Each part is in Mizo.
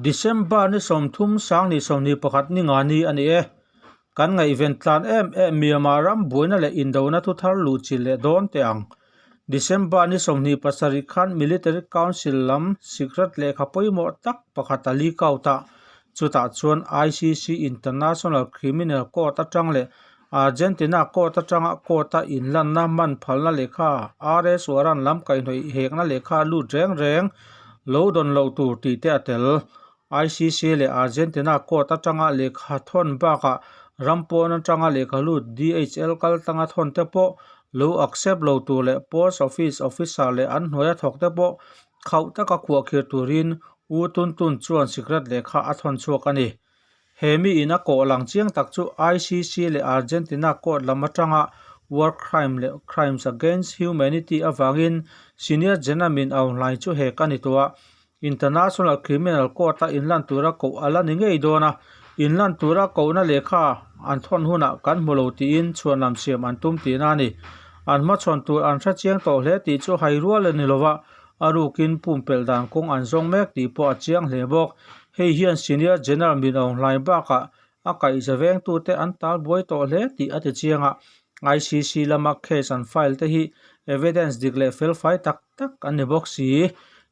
December ni 30 sang ni 21 ni nga ni a ni e. Kan ngaihven tlan em em Myanmar ram buaina leh indona thu thar luh chilh leh dawn teh ang. December ni 27 khan Military Council lam secret lehkha pawimawh tak pakhat a leak out a, chutah chuan ICC International Criminal Court atang leh Argentina court atanga court-a inlanna man phalna lehkha RS warrant lam kaihhnawih hekna lehkha lut reng reng lo dawn loh tur tih te a tel. ICC leh Argentina court atanga lehkha thawn bakah ram pawn atanga lehkha lut DHL kal tanga thawn te pawh lo accept lo tur leh Post Office officer leh an hnuaia thawk te pawh khauh taka khuahkhirh turin U Tun Tun chuan secret lehkha a thawn chhuak a ni. He mi in a kawh lang chiang tak chu ICC leh Argentina court lam atanga war crime leh crimes against humanity avangin Senior General Min Aung Hlaing chu hek a ni tawh a, International Criminal Court a inlan tura koh a la ni ngei dawn a, inlan tura kohna lehkha an thawn hunah kan hmu lo tiin chhuanlam siam an tum tihna a ni. An hmachhawn tur an hre chiang tawh hle tih chu hai rual a ni lo va, a rukin pumpelh dan kawng an zawng mek tih pawh a chiang hle bawk. Hei hian Senior General Min Aung Hlaing bakah a kaihza vengtute an tal buai tawh hle tih a ti chiang a, ICC lama case an file te hi evidence dik leh felfai tak tak an ni bawk si.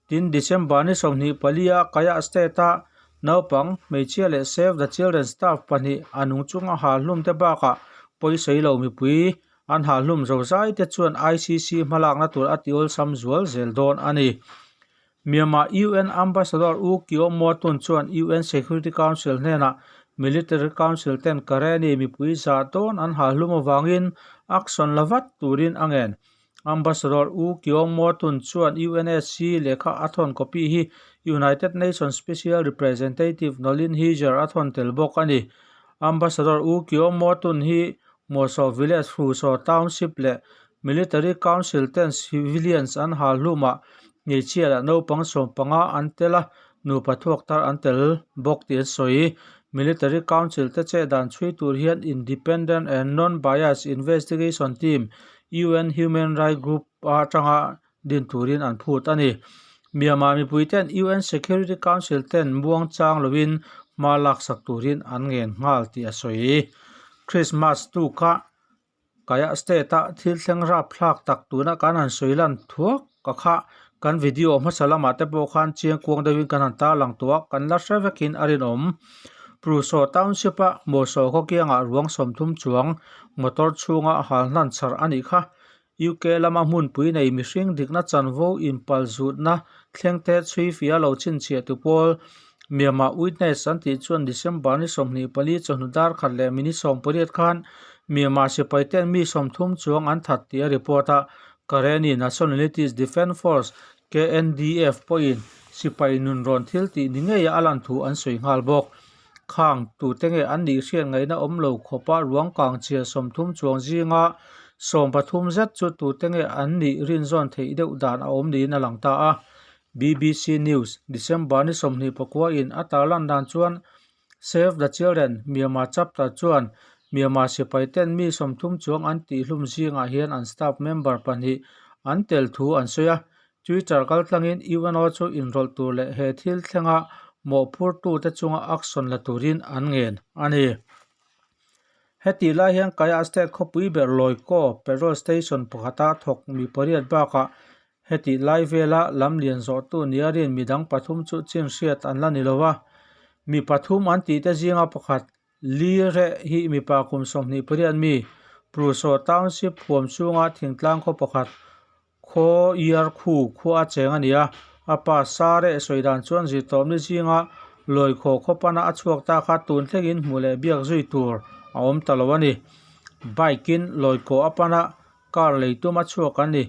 Tin, December ni 24 a Kayah State a naupang, hmeichhia leh Save the Children staff pahnih a nung chunga hal hlum te bakah pawisawi lo mipui an hal hlum zo zai te chuan ICC hmalakna tur a ti awlsam zual zel dawn a ni. Myanmar UN Ambassador U Kyaw Moe Tun chuan UN Security Council hnenah Military Council ten Karenni mipui zah dawn an hal hlum avangin action la vat turin a ngen. Ambassador U Kyaw Moe Tun chuan UNSC lehkha a thawn copy hi United Nations Special Representative Noeleen Heyzer a thawn tel bawk a ni. Ambassador U Kyaw Moe Tun hi Moso Village, Hruso Township leh Military Council ten civilians an hal hlumah hmeichhia leh naupang 15 an tel a, nupa thuak tar an tel bawk tih an sawi. Military Council te che dan chhui tur hian Independent and Non-Biased Investigation Team, UN Human Rights Group atanga din turin an phut a ni. Myanmar mipui ten UN Security Council ten muang chang lovin hma laksak turin an ngen nghal tih a sawi. Christmas tuka Kayah State-a thil thleng rapthlak tak tuna kan han sawi lan thuak ka kha kan video hmasa lamah te pawh khan chiang kuang deuhin kan han tarlang tawh a, kan la hre vekin a rinawm. Pruso Township-a Mawsaw khawkiangah ruang 30 chuang motor chhunga hal hnan chhar a nih kha. UK lama hmunpui nei mihring dikna chanvo inpal zutna thlengte chhui fia lo chhinchhiah tu pawl Myanmar Witness an tih chuan December ni 24 chawhnu dar khat leh minute 18 khan Myanmar sipai ten mi 30 chuang an that tih a report a. Karenni Nationalities Defence Force, KNDF, pawhin sipai nunrawn thil tih ni ngeia a lan thu an sawi nghal bawk. Khang tute nge an nih hriat ngaihna awm lo khawpa ruang kang chhia 30 chuang zinga 13 zet chu tute nge an nih rinzawn theih deuh dan a awm niin a lang ta a. BBC News, December ni 29 in a tarlan dan chuan Save the Children Myanmar Chapter chuan Myanmar sipai ten mi 30 chuang an tihhlum zingah hian an staff member pahnih an tel thu an sawi a. Twitter kaltlangin UNO chu inrawlh tur leh he thil thlenga mawhphurtute chunga action la turin an ngen a ni. Hetih lai hian Kayah State khawpui ber Loikaw petrol station pakhata thawk mi pariat bakah hetih lai vela lam lian zawhtu nia rin midang pathum chu chin hriat an la ni lo va. Mi pathum an tihte zinga pakhat Li reh hi mipa kum 28 mi Pruso Township huam chhunga thingtlang khaw pakhat Khaw iar khu khua a cheng a ni a, a pa sa reh sawi dan chuan zirtawpni zinga lawi khaw khawpana a chhuak ta kha tun thlengin hmuh leh biak zui tur a awm ta lo a ni. Bike in lawi khaw a pana car lei tum a chhuak an ni.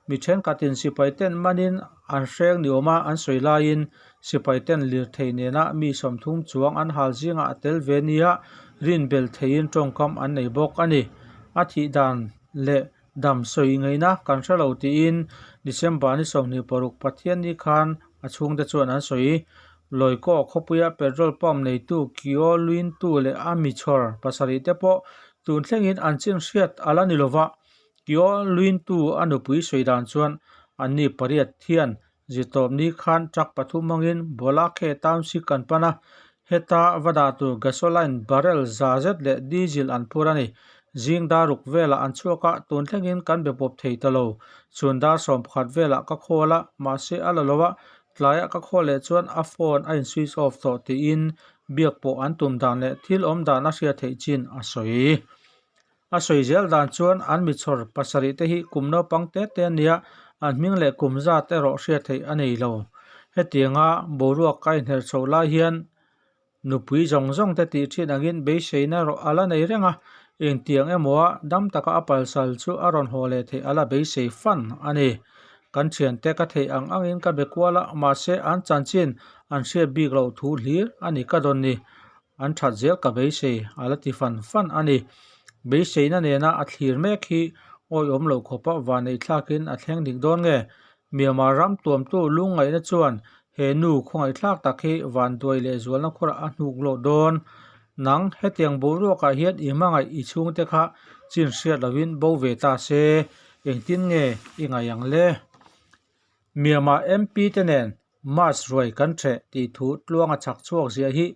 Mi thenkhatin sipai ten manin an hreng ni awm a an sawi laiin sipai ten lirthei nena mi 30 chuang an hal zingah a tel ve nia rinbel theiin tawngkam an nei bawk a ni. A thih dan leh dam sawi ngaihna kan hre lo tiin December ni 26 Pathianni khan a chhungte chuan an sawi. Loikaw khawpuia petrol pump neitu Kyaw Lwin Tu leh a mi chhawr pasarih te pawh tun thlengin an chin hriat a la ni lova. Kyaw Lwin Tu a nupui sawi dan chuan anni pariat hian. Zirtawp ni khan truck pathum hmangin Bawlakhe Township an pan a, heta va dah tur gasoline barrel za zet leh diesel an phur a ni. Zing dar ruk velah an chhuak a, tun thlengin kan be pawp thei ta lo. Chhun dar 11 velah ka call a, mahse a la lo a, tlaiah ka call leh chuan a phone a in switch off tawh tiin biak pawh an tum dan leh thil awm dan a hriat theih chin a sawi. A sawi zel dan chuan an mi chhawr pasarih te hi kum naupang te te ania, an hming leh kum zat erawh hriat theih a nei lo. Hetianga boruak a inher chhoh lai hian nupui zawng zawng te tih thin angin beiseina erawh a la nei reng a, engtiang emawa dam taka a palsal chu a rawn haw leh theih a la beisei fan a ni. Kan thiante ka theih ang angin ka be kual a, mahse an chanchin an hriat bik loh thu hlir a ni ka dawn ni. An that zel ka beisei a la ti fan fan a ni. Beiseina nena a thlir mek hi awihawm loh khawpa vanneih thlakin a thleng dik dawn nge? Myanmar ram tuamtu lungngaihna chuan he nu khawngaihthlak tak hi vanduai leh zualna khurah a hnuk lawh dawn. Nang hetiang boruakah hian i hmangaih i chhungte kha chin hriat lovin bo ve ta se, engtin nge i ngaih ang le? Myanmar MP te nen Mass ruai kan ṭheh tih thu tluang a chhak chhuak ziah hi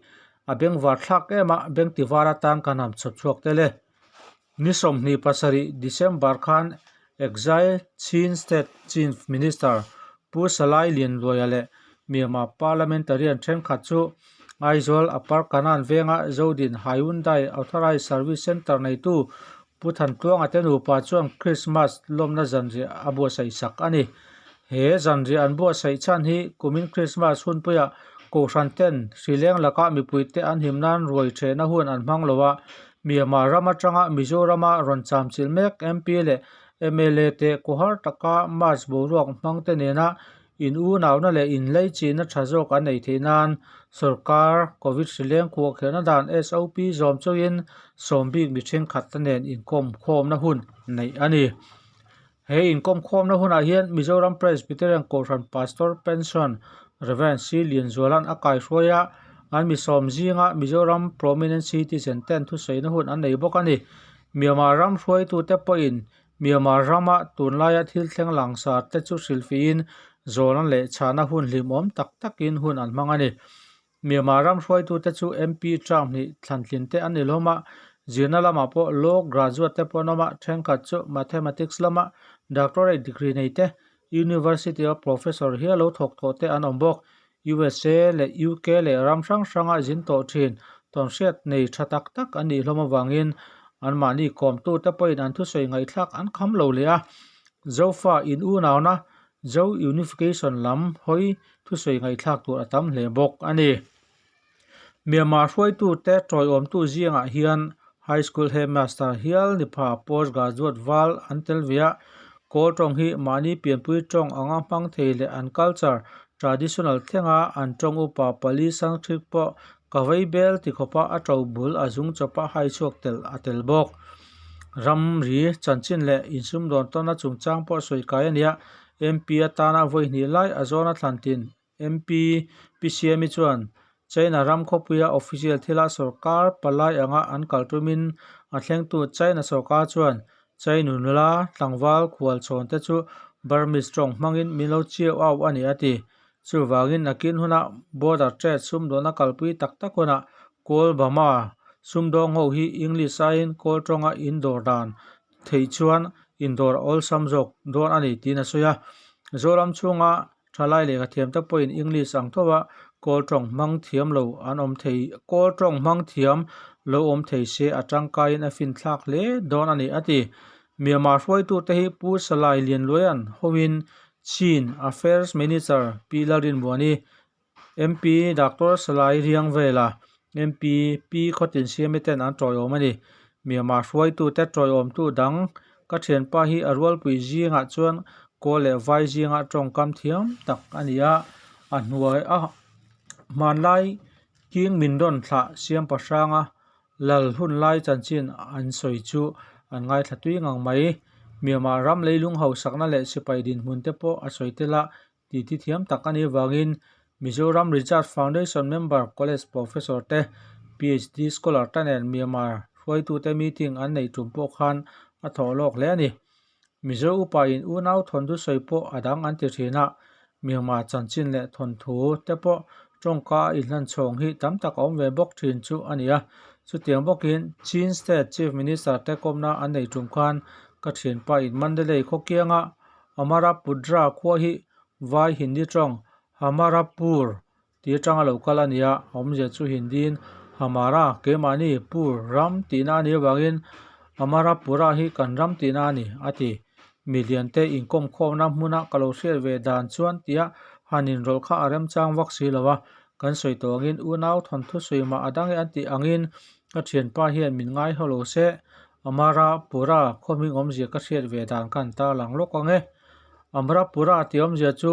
a bengvar thlak em a, beng tivar atan kan han chhawp chhuak tel e. Ni 27 December khan Exile Chin State Chief Minister Pu Salai Lianluaia leh Myanmar Parliamentarian thenkhat chu Aizawl Upper Kanan venga Zodin Hyundai Authorised Service Centre neitu Pu Thantluanga te nupa chuan Krismas lawmna zanriah a buatsaih sak a ni. He zanriah an buatsaih chhan hi kumin Krismas hunpuiah Kohhran ten hrileng lakah mipuite an him nan ruai thehna hun an hmang lo a, Myanmar ram atanga Mizorama rawn chamchilh mek MP leh mla te kawhar taka March boruak hmangte nena In unauna leh inleichihna tha zawk an ei theih nan sorkar Covid hrileng khuahkhelhna dan SOP zawm chauhin sawm bik mi thenkhat te nen inkawmkhawmna hun neih a ni. He inkawmkhawmna hunah hian Mizoram Presbyterian Kohhran Pastor Pension Rev. C. Lianzuala'n a kaihruai a, an mi sawm zinga Mizoram Prominent Citizen ten thusawiina hun an nei bawk a ni. Myanmar ram hruaitute pawhin Myanmar rama tunlaia thil thleng langsar te chu hrilhfihin zawlna leh chhahna hun hlimawm tak takin hun an hmang a ni. Myanmar ram hruaitute chu MP term hnih thlantlin te an ni hlawm a, zirna lamah pawh law graduate te pawh an awm a, thenkhat chu mathematics lama doctorate degree nei te, university a professor hial lo thawk tawh te an awm bawk. USA leh UK leh ram hrang hranga zin tawh thin tawnhriat nei tha tak tak an nih hlawm avangin anmahni kawmtute pawhin an thusawi ngaihthlak an kham lo leh a. Zofa in unauna Zo Unification lam hawi thusawi ngaihthlak tur a tam hle bawk a ni. Myanmar hruaitute tawiawmtu zingah hian High School Headmaster hial ni pha Post Graduate val an tel ve a, Kawl tawng hi mahni pianpui tawng anga hmang thei leh an culture traditional thlenga an tawng upa Pali Sanskrit pawh ka vei bel ti khawpa a to bul a zung chawpa hai chhuak tel a tel bawk. Ramri chanchin leh insumdawn tawna chungchang pawh sawi kai a nia, MP atana vawi hnih lai a zawna thlan tin MP Pi Siami chuan China ram khawpuia official thila sorkar palai anga an kal tumin a thlengtu China sorkar chuan China nula tlangval khual chhawn te chu Burmese tawng hmangin min lo chiau au a ni a ti. Chuvangin nakin huna border trade sumdawna kalpui tak tak hunah Kawl Bama sumdawng ho hi English aiin Kawl tawnga indawr dan theih chuan indawr a awlsam zawk dawn a ni tiin a sawi a. Zoram chhunga Thalai lehkha thiam te pawhin English ang tho a, Kawl tawng hmang thiam lo an awm thei, Kawl tawng hmang thiam lo awm thei se a tangkaiin a finthlak hle dawn a ni a ti. Myanmar hruaitute hi Pu Salai Lianluaia'n hoin Chin Affairs Minister Pi Lalrinmuani, MP Doctor Salai Riangvela, MP Pi Khawtinsiami ten an tawiawm a ni. Myanmar hruaitute tawiawmtu dang Ka thianpa hi a rualpui zingah chuan kawl leh vai zingah tawngkam thiam tak a ni a, a hnuai a hmanlai king min rawn thlah siam pahranga lal hun lai chanchin an sawi chu an ngaithla tui ngang mai. Myanmar ram leilung hausakna leh sipai dinhmun te pawh a sawi tel a, Titi thiam tak a nih avangin Mizoram Research Foundation member college professor te, PhD scholar te nen Myanmar hruaitute meeting an neih tum pawh khan a thawh lawk hle a ni. Mizo upa in unau thawnthu sawi pawh a dang an ti thin a, Myanmar chanchin leh thawnthu te pawh tawngka a inhlan chhawng hi tam tak a awm ve bawk thin chu a ni a. Chutiang bawkin Chin State Chief Minister te kawmna an nei tum khan ka thianpa in Mandalay khawkianga Amarapudra khua hi Vai Hindi tawng Hamarapur tih atanga lo kal a ni a, a awmzia chu Hindi-in Hamara, keimahni, Pur, ram tihna a nih avangin Amarapura hi kan ram tihna a ni, a ti. Miliante inkawmkhawmna hmuna ka lo hriat ve dan chuan tia han inrawlh kha a remchang vak si lo a, kan sawi tawh angin unau thawnthu sawi mah a dang e an tih angin ka thianpa hian min ngai hauh lo se, Amarapura khaw hming awmzia ka hriat ve dan kha an tarlang lawk ang e. Amarapura tih awmzia chu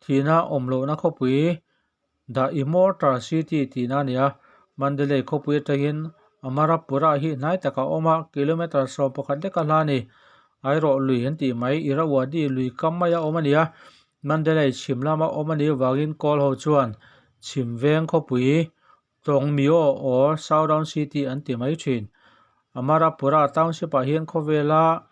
Thihna awm lohna khawpui The Immortal City tihna a ni a, Mandalay khawpui atangin Amarapura hi hnai takah a awm a, kilometre 11 leka hla a ni. Airawh lui an tih mai, Irrawaddy lui kam maia awm a ni a, Mandalay chhim lama awm a nih avangin Kawl ho chuan chhim veng khawpui Tawngmio or Southern City an ti mai thin. Amarapura township ah hian khawvela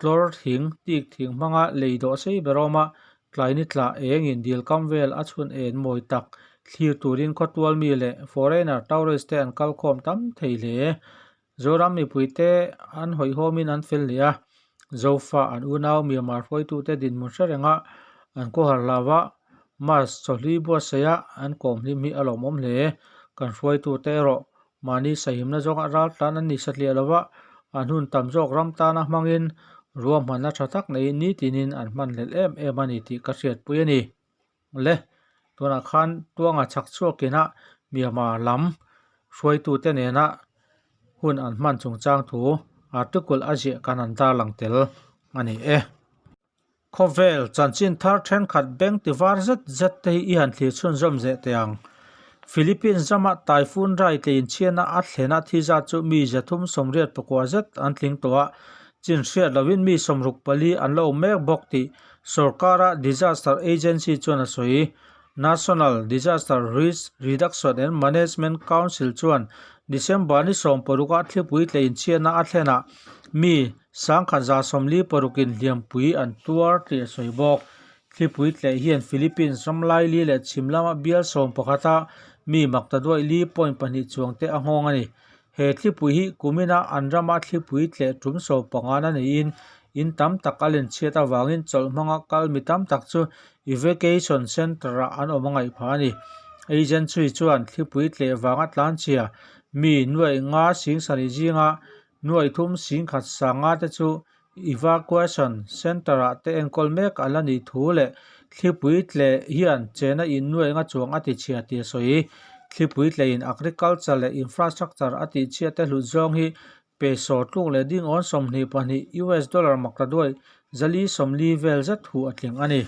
Tlawr thing, tik thing hmanga lei dawh sei ber a awm a, tlai ni tla engin dil kam vel a chhun en mawi tak thlir turin khawtual mi leh foreigner tourist te an kal khawm tam thei hle. Zoram mipui te an hawihhawmin an fel hle a, Zofa an unau Myanmar hruaitute dinhmun hre renga an khawhar hlau a, Mass chawhlui buatsaih a an kawm hlim hi a lawmawm hle. Kan hruaitute erawh Mahni sahimna zawnga ral tlan an ni satliah lo va, an hun tam zawk ram tana hmangin ruahmanna tha tak neiin nitinin an hman hlelh em em a ni tih ka hriatpui a ni. Le, tunah khan Tuanga chhak chhuakin a Myanmar lam hruaitute nena hun an hman chungchang thu article a ziah kan han darlang tel a ni e. Khawvel chanchin thar thenkhat beng ti var zet zet te hi i han thlir chhunzawm zeh teh ang. Philippines rama typhoon rai tle inchhiatna a thlena thi zat chu mi 389 zet an tling tawh a, chin hriat lovin mi 64 an la awm mek bawk tih sorkara disaster agency chuan a sawi. National Disaster Risk Reduction and Management Council chuan December ni 16 a thlipui tle inchhiatna a thlenah mi 1146 in hliampui an tuar tih a sawi bawk. Thlipui tleh hian Philippines ram laili leh chhim lama bial 11 a mi maktaduaih li point pahnih chuang te a nghawng a ni. He thlipui hi kumina an rama thlipui tleh tum 15 na niin in tam tak a lenchhiat avangin chawlh hmanga kal mi tam tak chu evacuation centre ah an awm a ngaih phah a ni. Agency chuan thlipui tleh vanga tlanchhia mi nuaih nga sing sarih zinga Nuaih thum 10,000 sanga te chu evacuation centre ah te enkawl mek a la nih thu leh thlipui tleh hian chena in nuaih nga chuang a ti chhia tih a sawi. Thlipui tleh in agriculture leh infrastructure a tih chhiat te hlut zawng hi peso tluk leh ding awn 22 US dollar maktaduai 440 vel zet thu a tling a ni.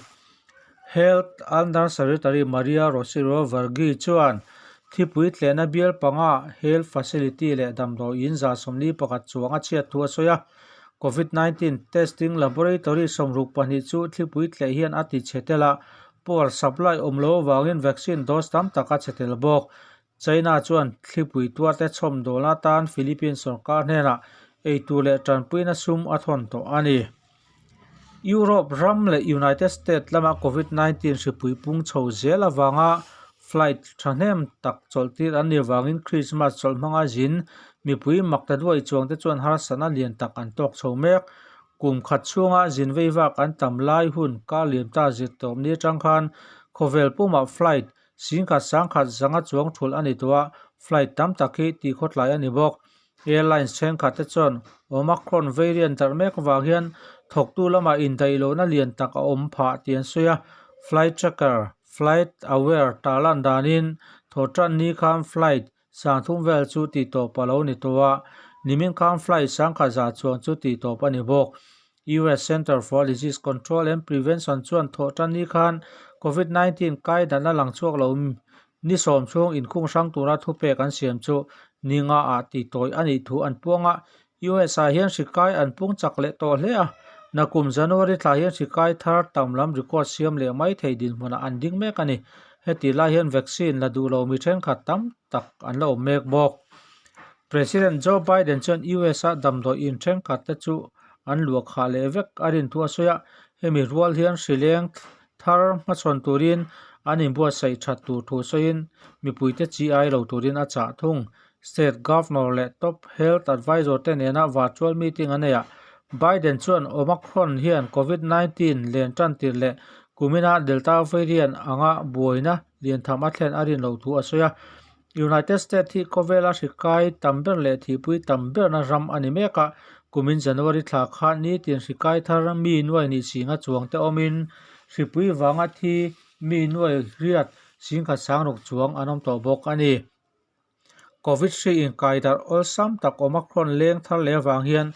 Health Under Secretary Maria Rosario Varghi chuan thipui tlehna bial panga health facility leh damdawiin 41 chuang a chhiat thu a sawi a. Covid-19 testing laboratory 62 chu thlipui tleh hian a ti chhe tel a, power supply awm lo avangin vaccine dose tam tak a chhe tel bawk. China chuan thlipui tuarte chhawmdawl atan Philippines sorkar hnenah eitur leh tanpuina sum a thawn tawh a ni. Europe ram leh United States lama Covid 19 hripui pung chho zel avanga flight thahnem tak chawlhtir an nih avangin Christmas chawlh hmanga zin mipui makta duai chuangte chuan harsatna lian tak an tawk chho mek. Kum khat chhunga zin veivak an tam lai hun kar liam ta zir tawp ni atang khan khawvel pumah flight 10,000 10,000 zanga chuang thulh a ni tawh a, flight tam tak hi tih khawtlai a ni bawk. Airlines thenkhat te chuan Omicron variant darh mek avang hian thawktu lamah indaih lohna lian tak a awm phah tih an sawi a. Flight tracker Flight Aware tarlan danin thawhtan ni khan flight 30 vel chu tih tawp a lo ni tawh a, nimin khan flight 10,000 za chuang chu tih tawp a ni bawk. US Center for Disease Control and Prevention chuan thawhtan ni khan Covid-19 kai danna lang chhuak lo Ni sawm chhung inkhung hrang tura thupek an siam chu ni nga ah tih tawi a nih thu an puang a, US ah hian hri kai an pung chak leh tawh hle a, nakum January thla hian hri kai thar tam lam record siam leh mai thei dinhmunah an ding mek a ni. Heti lai hian vaccine la duh lo mi thenkhat tam tak an la awm mek bawk. President Joe Biden chuan US a damdawi in thenkhat te chu an luah khah leh vek a rin thu a sawi a, hemi rual hian hri leng. thar hmachhawn turin an inbuatsaih that tur thu sawiin mipuite chi ai lo turin a chah thung. State Governor leh top health advisor te nena virtual meeting a nei a, Biden chuan Omicron hian Covid 19 len tan tir leh kumina Delta variant anga buaina lian tham a thlen a rin loh thu a sawi a. United States hi khawvela hri kai tam ber leh thihpui tam berna ram a ni mek a, kumin January thla kha nitin hri kai thar mi nuai hnih singa chuang te awmin hripui vanga thi mi nuai riat singkhat sangruk chuang an awm tawh bawk a ni. Covid hri inkai darh awlsam tak Omicron leng thar leh avang hian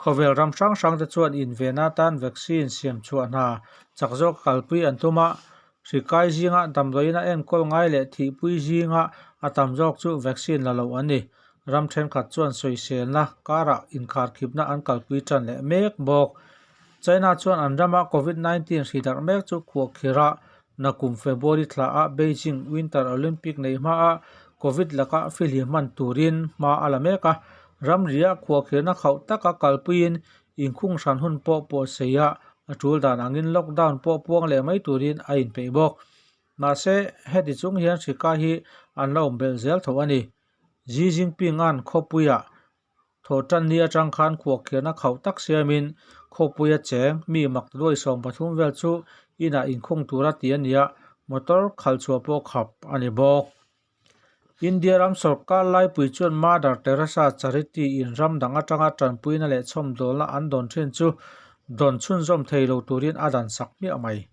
khawvel ram hrang hrang te chuan invenna atan vaccine siam chhuah hna chak zawk kalpui an tum a, Hri kai zinga damdawiin a enkawl ngai leh thihpui zinga a tam zawk chu vaccine la loh an ni. Ram thenkhat chuan sawiselna karah inkharkhipna an kalpui tan leh mek bawk. China chuan an rama Covid 19 hri darh mek chu khuahkhirh a, nakum February thla a Beijing Winter Olympic neih hmaa Covid laka fihlim hman turin hma a la mek a. Ramria khuahkhirhna khauh taka kalpuiin Inkhung hran hun pawh pawhsei a, a tul dan angin lockdown pawh puang leh mai turin a inpeih bawk. Mahse, heti chung hian hrika hi an la awm belh zel tho a ni. Xi Jinping-a'n khawpuia thawhtan ni atang khan khuahkhiarna khauh tak siamin khawpuia cheng mi mak duai 13 vel chu inah inkhung tura ti a ni a, motor khalh chhuah pawh khap a ni bawk. India ram sorkar laipui chuan Mother Teresa Charity in ram dang atanga tanpuina leh chhawmdawlna an dawn thin chu dawn chhunzawm thei lo turin a dan sak hmiah mai.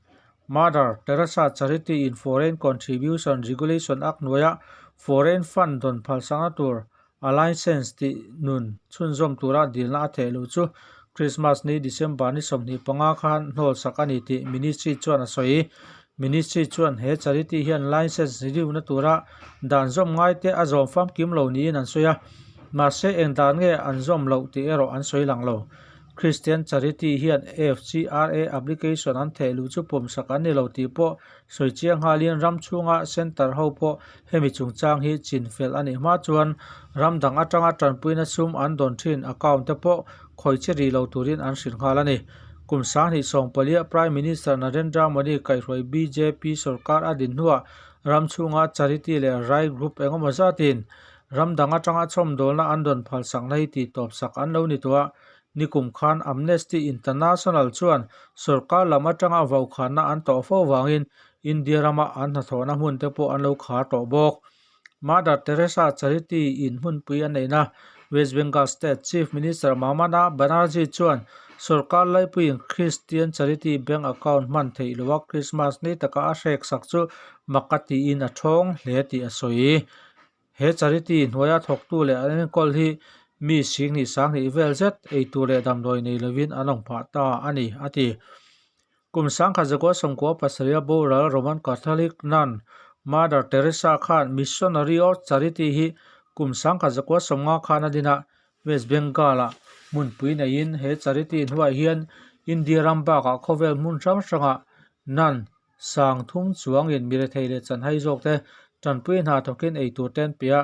Mother Teresa Charity in Foreign Contribution Regulation Act hnuaia Foreign Fund dawn phalsakna tur a licence tih nun chhunzawm tura dilna a theh loh chu Christmas ni December ni 25 khan hnawl sak a ni tih Ministry chuan a sawi. Ministry chuan he charity hian licence riuna tura dan zawm ngai te a zawm famkim lo niin an sawi a, mahse eng dan nge an zawm loh tih erawh an sawi lang lo. Christian Charity hian FCRA application an theh luh chu pawmsak an ni lo tih pawh sawi chiang nghalin ram chhunga centre ho pawh hemi chungchang hi chin fel a nih hma chuan ram dang atanga tanpuina sum an dawn thin account te pawh khawi che rih lo turin an hrilh nghal a ni. Kum 2014 a Prime Minister Narendra Modi kaihhruai bjp sorkar a din hnuah ram chhunga charity leh rai group engemaw zatin Ram dang atanga chhawmdawlna an rawn phalsakna hi tihtawpsak an lo ni tawh a, nikum khan Amnesty International chuan sorkar lam atanga vaukhana an tawh fo vangin India rama an hnathawhna hmun te pawh an lo khar tawh bawk. Mother Teresa Charity in hmunpui a neihna West Bengal State Chief Minister Mamata Banerjee chuan sorkar laipuiin Christian Charity bank account hman theih loha Christmas ni taka a hrek sak chu mak a tiin a thawng hle tih a sawi. He charity hnuaia thawktu leh an enkawl hi mi 10,000 20,000 vel zet eitur leh damdawi nei lovin an awm phah ta a ni, a ti. Kum 1997 a boral Roman Catholic nun Mother Teresa khan Missionary of Charity hi kum 1950 khan a din a, West Bengal-ah hmunpui neiin he charity hnuaiah hian India ram bakah khawvel hmun hrang hrangah nun 3000 chuangin mi rethei leh chanhai zawk te tanpui hna thawkin ei tur te an pe a,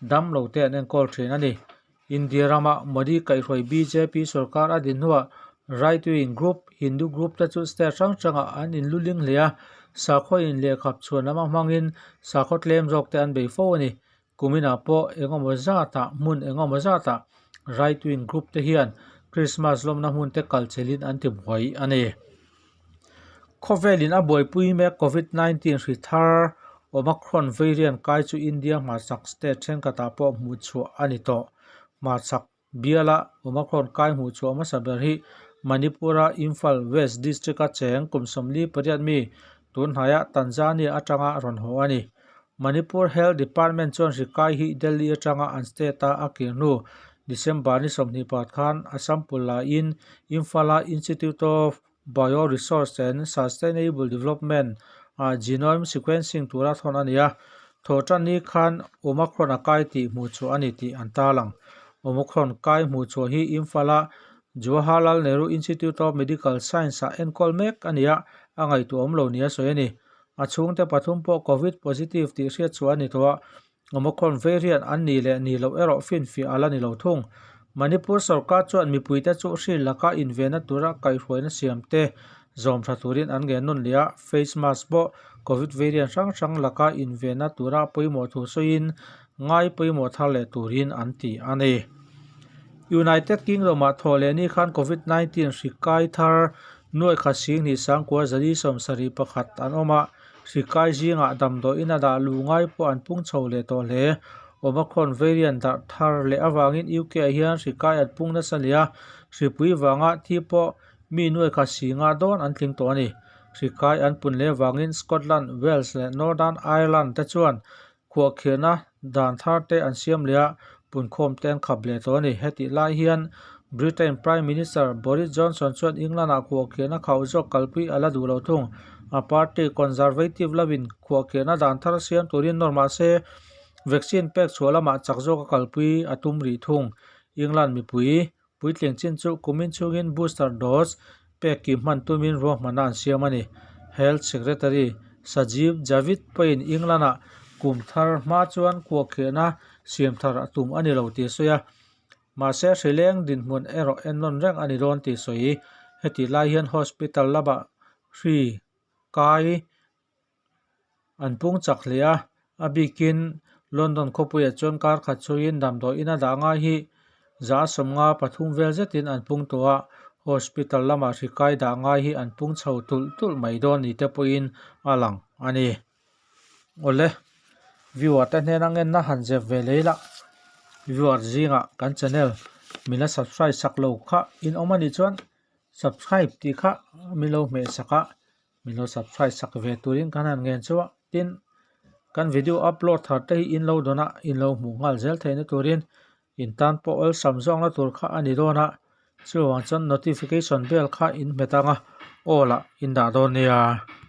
dam lo te an enkawl thin a ni. India rama Modi kaihhruai bjp sorkar a din hnuah right wing group, Hindu group te chu state hrang hrangah an inluling hle a, sakhaw in lehkhap chhuan lama hmangin sakhaw tlem zawk te an bei fo a ni. Kuminah pawh engemaw zatah hmun engemaw zatah right wing group te hian Christmas lawmna hmun te kal chelhin an ti buai a ni. Khawvelin a buaipui mek Covid 19 hri thar Omicron variant kai chu India hmarchhak state thenkhatah pawh hmuh chhuah a ni tawh. Hmarchhak biala Omicron kai hmuh chhuah hmasa ber hi Manipur-a Imphal West District-a cheng kum 48 mi tunhnaiah Tanzania atanga rawn haw a ni. Manipur Health Department chuan hri kai hi Delhi atanga an state-a a kir hnu December ni 24 khan a sample laiin Imphal-a Institute of Bio-Resource and Sustainable Development ah genome sequencing tura thawn a ni a, thawhtan ni khan Omicron a kai tih hmuh chhuah a ni tih an tarlang. Omicron kai hmuh chhuah hi Imphal-a Jawaharlal Nehru Institute of Medical Science-ah enkawl mek a ni a, a ngaihtuahawm lo nia sawi a ni. A chhungte pathum pawh Covid positive tih hriat chhuah a ni tawh a, Omicron variant an nih leh nih loh erawh finfiah a la ni lo thung. Manipur sorkar chuan mipuite chu hri laka invenna tura kaihhruaina siam te, Zawm tha turin an ngen nawn leh a, face mask pawh Covid variant hrang hrang laka invenna tura pawimawh thu sawiin ngai pawimawh thar leh turin an ti a ni. United Kingdom-ah thawh leh ni khan Covid 19 hri kai thar nuai khat sing hnih sangkua zali sawmsarih pakhat an awm a, hri kai zingah damdawiin a dah luh ngai pawh an pung chho leh tawh hle. Omicron variant darh thar leh avangin UK-ah hian hri kai an pung nasa leh a, hripui vanga thi pawh Mi nuai kha si nga dawn an tling tawh a ni. Hri kai an pun leh avangin Scotland, Wales leh Northern Ireland te chuan khuahkhirhna dan thar te an siam leh a, punkhawm te an khap leh tawh a ni. Hetih lai hian Britain Prime Minister Boris Johnson chuan England-ah khuahkhirhna khauh zawk kalpui a la duh lo thung. A party Conservative lovin khuahkhirhna dan thar siam turin nawr mah se, vaccine pek chhuah lamah chak zawka kalpui a tum rih thung. England mipui Puitling chin chu kumin chhungin booster dose pek ki hman tumin ruahmanna an siam a ni. Health Secretary Sajid Javid pawhin England-ah kum thar hma chuan khuahkhirhna siam thar a tum a ni lo tih a sawi a. Mahse hrileng dinhmun erawh ennawn reng a ni dawn tih sawi. Hetih lai hian hospital lamah hri kai An pung chak hle a, a bikin London khawpuiah chuan kar khat chhuiin damdawiin a dah ngai hi 150 vel zetin an pung tawh a, hospital lamah hri kai dah ngai hi an pung chho tulh tulh mai dawn ni te pawhin a lang a ni. Awle, viewer te hnena ngenna han zep ve lei lah, viewer zingah kan channel min la subscribe sak lo kha in awm a nih chuan subscribe tih kha min lo hmeh sak a. Min lo subscribe sak ve turin kan han ngen chu a, tin kan video upload thar te hi in lo dawn a, in lo hmuh nghal zel theihna turin in tan pawh awlsam zawkna tur kha a ni dawn a, chuvang chuan notification bell kha in hmet ang a, all ah in dah dawn nia.